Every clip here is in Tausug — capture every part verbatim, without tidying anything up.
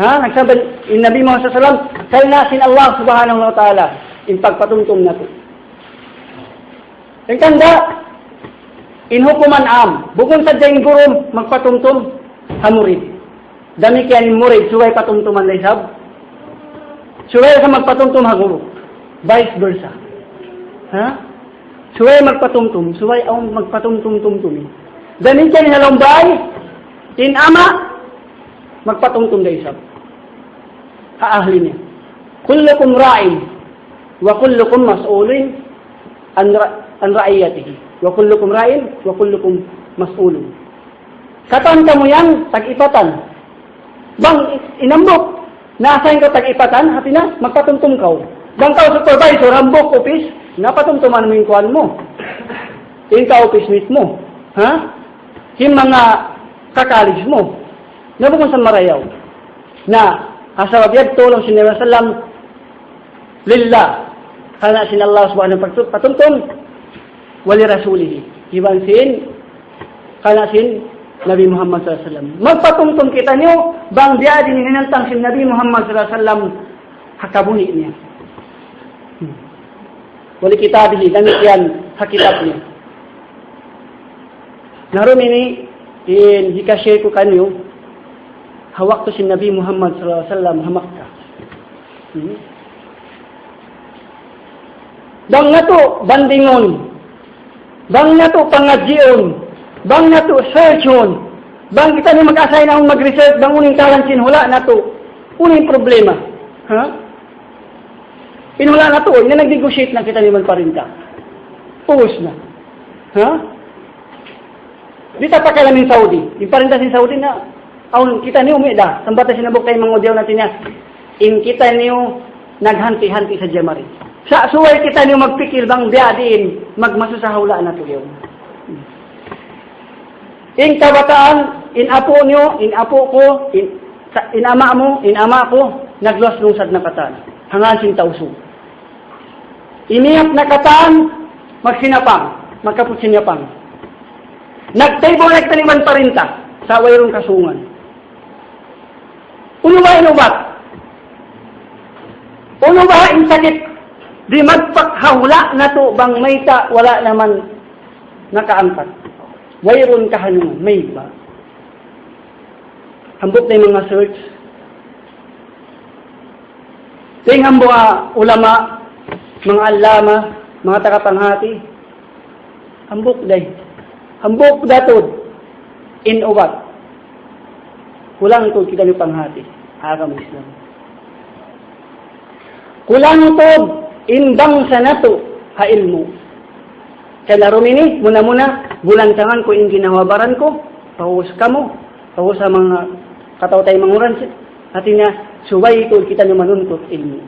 Ha? Nagsabi in Nabi Muhammad sallallahu alayhi wasallam, karna' sin Allah subhanahu wa ta'ala, in pagpatumtum natu'. In kanda, in hukuman am, bukun sadja in guru magpatumtum ha murid. Damikkiyan in murid, subay patumtuman da isab. Subay sa magpatumtum ha guru. Vice versa. Ha? Subay magpatumtum, subay awn magpatumtum-tumtumi. Damikkiyan in ha lawm bāy, in ama', magpatumtum da isab ha ahli niya. كلكم راع وكلكم مسؤول عن ر-، عن رعيته. وكلكم راع وكلكم مسؤول. Katan kamu yan, tag-ipatan. Bang i-, in hambuuk, na-assign kaw tag-ipatan, hāti niya, magpatumtum kaw. Bang kaw supervisor, hambuuk office, na patumtuman mu in kuwan mu. In ka-office mate mu. Ha? In manga ka-colleague mu. Na bukun sa marayaw. Na, ha sabab yadtu, laung sin Nabi sallam, لله, karna' sin Allah subhanahu wa ta'ala patumtum, ولرسوله, iban sin, karna' sin Nabi Muhammad sallallahu alayhi wasallam. Magpatumtum kitaniyu, bang biya' diin in hinantang sin Nabi Muhammad sallallahu alayhi wasallam, ha kabuni' niya. Hmm. ولكتابه, damikkiyan ha kitab niya. Na duun ini, in hika-share ku kaniyu, ha waktu sin Nabi Muhammad sallallahu alayhi wasallam ha Makkah. Hmm. Bang natu' bandingun, bang natu' pangadjiun, bang natu' searchun, bang kitaniyu mag-assign amun mag-research, bang unu in kahalan sin hula' natu', unu in problema. Ha? In hula' natu', in nag-negotiate na kitaniyu iban parinta. Ubus na. Ha? Di' ta pakialam in Saudi. In parinta sin Saudi na, awn kitaniyu, umi' da. Sambat sin hambuuk taymanghud yaun, hāti niya, in kitaniyu naghanti-hanti sadja mari. Sa' subay kitaniyu magpikil bang biya' diin, magmasusa ha hula' natu' yaun. In kabataan, in apu' niyu, in apu' ku, in, sa-, in ama' mu, in ama' ku, nagluwas lungsad na katan. Ha ngān sin Tausug. Imiyap na katan, magsinapang, magkaput sin yapang. Nagtaybaw na kitaniyu iban parinta, sa' wayruun kasungan. Unu baha' in ubat? Unu baha' in sakit? Di' magpakahula' natu' bang mayta' wala' na man nakaangkat. Wayruun kahanungan, mayta'. Hambuuk na in manga search. Dayn ha manga ulama, manga allama, manga tagapanghati. Hambuuk da. Hambuuk da tuud in ubat. Kulang tuud kitaniyu panghati. Agama Islam. Kulang tuud in bangsa natu' ha ilmu'. Karna' duun ini, muna-muna, bulantangan ku in ginhawa-baran ku, pahus kamu, pahus ha manga kataw-taymanghuran, hāti niya, subay tuud kitaniyu manuntut ilmu'.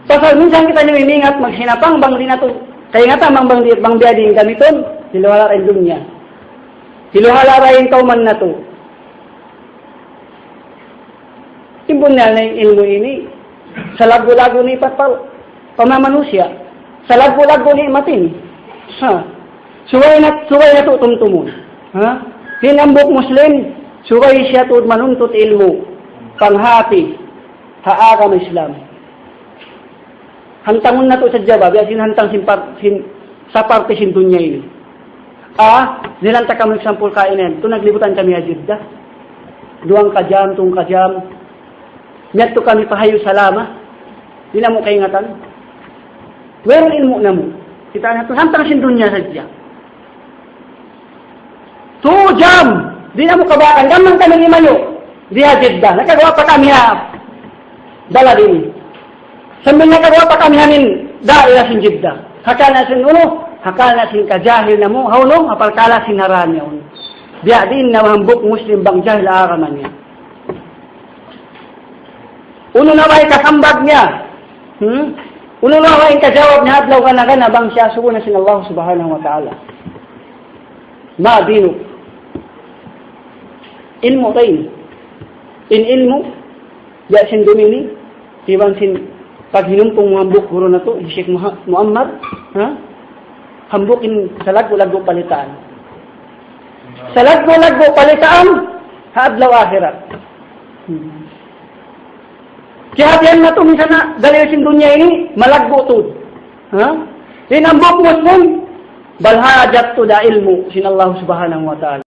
Pasal minsan kitaniyu imingat magsinapang bang di' natu' kaingatan bang, bang di', bang biya' diin gamitun, hiluhala' da in dunya. Hiluhala' da in kawman natu'. Timbul niya na in ilmu' ini, salaggu'-laggu' ni'mat pa, pa manga manusiya'. Salaggu'-laggu' ni'mat ini. Ha. Subay na, subay natu' tumtumun. Ha? In hambuuk Muslim, subay siya tuud manuntut ilmu'. Panghati. Ha agama Islam. Hantangun natu' sadja ba, biya' sin hantang sin par-, sin, sa parte sin dunya ini. Ah, dihilan ta kamu example kaina yan. Tuud naglibutan kami ha Jeddah. Duwang ka jam, tūng ka jam. Miyadtu kami pa Hayu Salama. Di' namu' kaingatan. Wayruun ilmu' namu'. Kita' natu', hantang sin dunya sadja. Tū jam, di' namu' kabakan, gam mayan kami limayu'. Di ha Jeddah, nakagawa' pa kami ha balad ini. Sambil nakagawa' pa kami ha amin daira sin Jeddah. Ha karna' sin unu, ha karna' sin kajahil namu', ha unu, ha parkala' sin haram yaun. Biya' diin na hambuuk Muslim bang jahil ha agama niya. Unu na ba in kasambag niya? Hmm? Unu na ba in kajawab niya adlaw kana-kana bang siya asubuhun na sin Allah Subhanahu wa Ta'ala? ما دينك؟ Ilmu' ta ini. In ilmu', biya' sin dum ini, iban sin paghinumpung mu hambuuk guru natu', hi Sheikh Muha-, Muammar, ha? Hambuuk in salaggu'-laggu' palitaan. Salaggu'-laggu' palitaan, ha adlaw akhirat. Hmm. Kiyahatihan natu' minsan na dalil sin dunya ini, malaggu' tuud. Ha? In hambuuk Muslim, bal hajat tuud ha ilmu' sin Allah Subhanahu wa Ta'ala.